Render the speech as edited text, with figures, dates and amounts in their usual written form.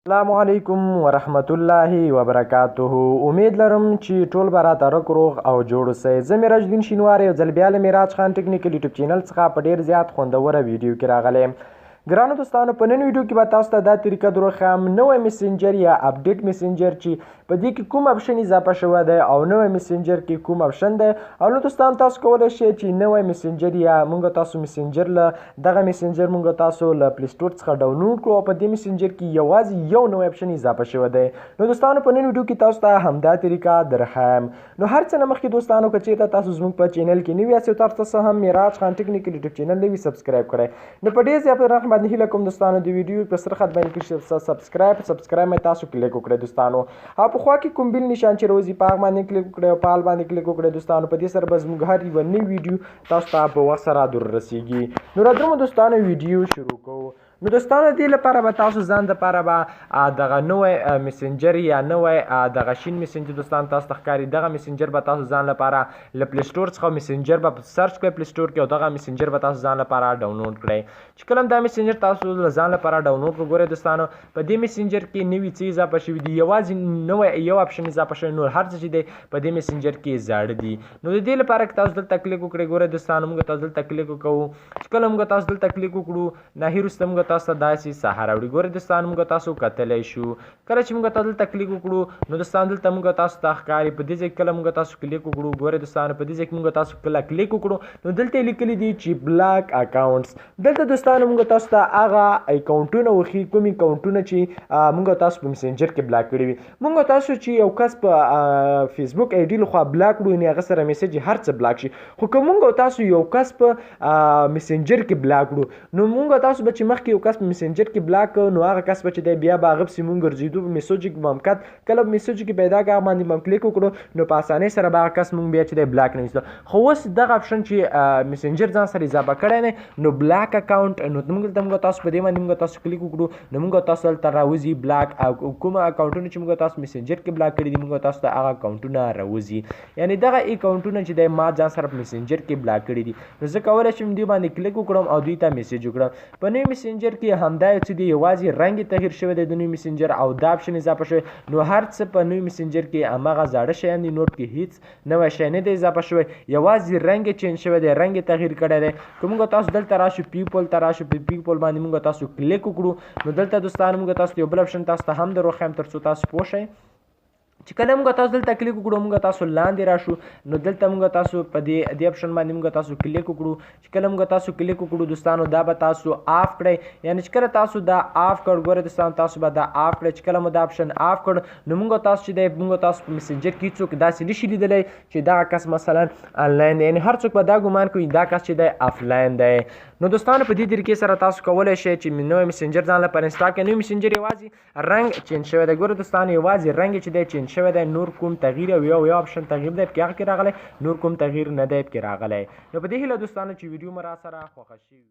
السلام علیکم ورحمت الله وبرکاته. امید لرم چې ټول به راته رک روغ او جوړ اوسئ. زه میراج الدین شینواری یو ځل بیا له میراج خان ټکنیکل یوټیوب چینل څخه په ډیر زیات خوندوره ویډیو کې راغلی یم. ګرانو دوستانو، په نن ویډیو کې به تاسو ته دا طریقه دروښیم، نوی میسنجر یا اپډیټ میسنجر چې په دې کې کوم اپشن اضافه شوی دی او نوی میسنجر کې کوم اپشن دی. او نو دوستان، تاسو کولی شئ چې نوی میسنجر یا مونږ تاسو میسنجر له دغه میسنجر مونږ تاسو له پلی سټور څخه ډاونلوډ کړو او په دې میسنجر کې یوازې یو نوی اپشن اضافه شوی دی. نو دوستانو، په نن ویډیو کې تاسو ته همدا طریقه درښایم. نو هر څه نه مخکې دوستانو، که چېرته تاسو زموږ په چینل کې نوي یاست او تاسو هم میراج خان ټکنیکل یوټیوب چینل نوي سبسکرایب کړئ، نو په ډېر زیات رحم باندې هیله کوم دوستانو، د ویډیو په سره خط باندې کې سبسکرایب سبسکرایب مې تاسو کلیک وکړئ دوستانو، او په خوا کې کوم بل نشان چې راوځي په هغه باندې کلیک وکړئ او په آل باندې کلیک وکړئ دوستانو. په دې سره به زموږ هر یوه نوې ویډیو تاسو ته په وخت سره در رسیږي. نو راتلونکو دوستانو، ویډیو شروع کوو. نو دوستانو، دې لپاره به تاسو ځان دپاره به دغه نوی میسنجر یا نوی دغه شین میسنجر دوستان تاسو ته ښکاري، دغه میسنجر به تاسو ځان لپاره له پلی سټور څخه میسنجر به سرچ کړئ پلی سټور کې، او دغه میسنجر به تاسو ځان لپاره ډاونلوډ کړئ. چې کله دا میسنجر تاسو له ځان لپاره ډاونلوډ کړئ، ګورئ دوستانو، په دې میسنجر کې نوي څه اضافه شوي دي؟ یوازې نوی یو اپشن اضافه شوی، نور هر څه چې دی په دې میسنجر کې زاړه دي. نو د دې لپاره که تاسو دلته کلیک وکړئ، ګورئ دوستانو، موږ تاسو دلته کلیک وکړو. چې کله موږ تاسو دلته کلیک وکړو، نه وروسته موږ تاسو ته داسې ساحه راوړي. ګورئ دوستانو، موږ تاسو کتلی شو. کله چې موږ تاسو دلته کلیک وکړو، نو دوستان دلته موږ تاسو ته ښکاري په دې ځای. کله موږ تاسو کلیک وکړو، ګورئ دوستانو، په دې ځای کې موږ تاسو کله کلیک وکړو، نو دلته لیکلي دي چې بلاک اکاونټس. دلته دوستانو موږ تاسو ته هغه اکاونټونه وښي کوم اکاونټونه چې موږ تاسو په میسنجر کې بلاک کړي وي. موږ تاسو چې یو کس په فیسبوک آی ډي لخوا بلاک کړو، یعنې هغه سره میسج هر څه بلاک شي. خو که موږ تاسو یو کس په میسنجر کې بلاک کړو، نو موږ تاسو به چې مخکې یو کس په میسنجر کې بلاک کړو، نو هغه کس به چې دی بیا به هغه پسې مونږ ګرځېدو، په میسج کې به هم کت کله په میسج کې پیدا کړه، هغه باندې به هم کلیک وکړو، نو په اسانۍ سره به هغه کس مونږ بیا چې دی بلاک نه ویستو. خو اوس دغه اپشن چې میسنجر ځان سره اضافه کړی دی، نو بلاک اکاونټ، نو موږ دلته موږ تاسو په دې باندې موږ تاسو کلیک وکړو، نو موږ تاسو دلته راوځي بلاک او کوم اکاونټونه چې موږ تاسو میسنجر کې بلاک کړي دي، موږ تاسو ته هغه اکاونټونه راوځي. یعنې دغه اکاونټونه چې دی ما ځان سره په میسنجر کې بلاک کړي دي، نو زه کولی شم دوی باندې کلیک وکړم او دوی ته میسج وکړم. په نوي میسنجر کې همدا یو څه دی، یوازې رنګ یې تغییر شوی دی د نوي میسنجر او دا اپشن اضافه شوی. نو هر څه په نوي میسنجر کې هماغه زاړه شیان دي، نور کې هیڅ نوی شی نه دی اضافه شوی، یوازې رنګ یې چینج شوی دی، رنګ یې تغییر کړی دی. که موږ تاسو دلته راشو، پیپل ته راشو، په پیپل باندې موږ تاسو کلیک وکړو، نو دلته دوستانو موږ تاسو یو بل اپشن تاسو ته هم در وښیم تر څو تاسو پوه شئ. چې کله موږ تاسو دلته کلیک وکړو، موږ تاسو لاندې راشو، نو دلته موږ تاسو په دې اپشن باندې موږ تاسو کلیک وکړو. چې کله موږ تاسو کلیک وکړو دوستانو، دا به تاسو آف کړئ. یعنې چې کله تاسو دا آف کړ، ګورئ دوستانو، تاسو به دا آف کړئ. چې کله مو دا اپشن آف کړ، نو موږ تاسو چې دی موږ تاسو په میسنجر کې څوک داسې نشي لیدلی چې دا کس مثلا آنلاین دی، یعنې هر څوک به دا ګمان کوي دا کس چې دی آفلاین دی. نو دوستانو، په دې طریقې سره تاسو کولی شئ چې نوی میسنجر ځان لپاره انسټال کړئ. نوی میسنجر یوازې رنګ چینج شوی دی. ګورئ دوستانو، یوازې رنګ چې دی چینج شوی دی، نور کوم تغییر او یو یو اپشن تغییر دی پکې هغه کې راغلی، نور کوم تغییر نه دی پکې راغلی. نو په دې هیله دوستانو چې ویډیو مو راسره خوښه شي.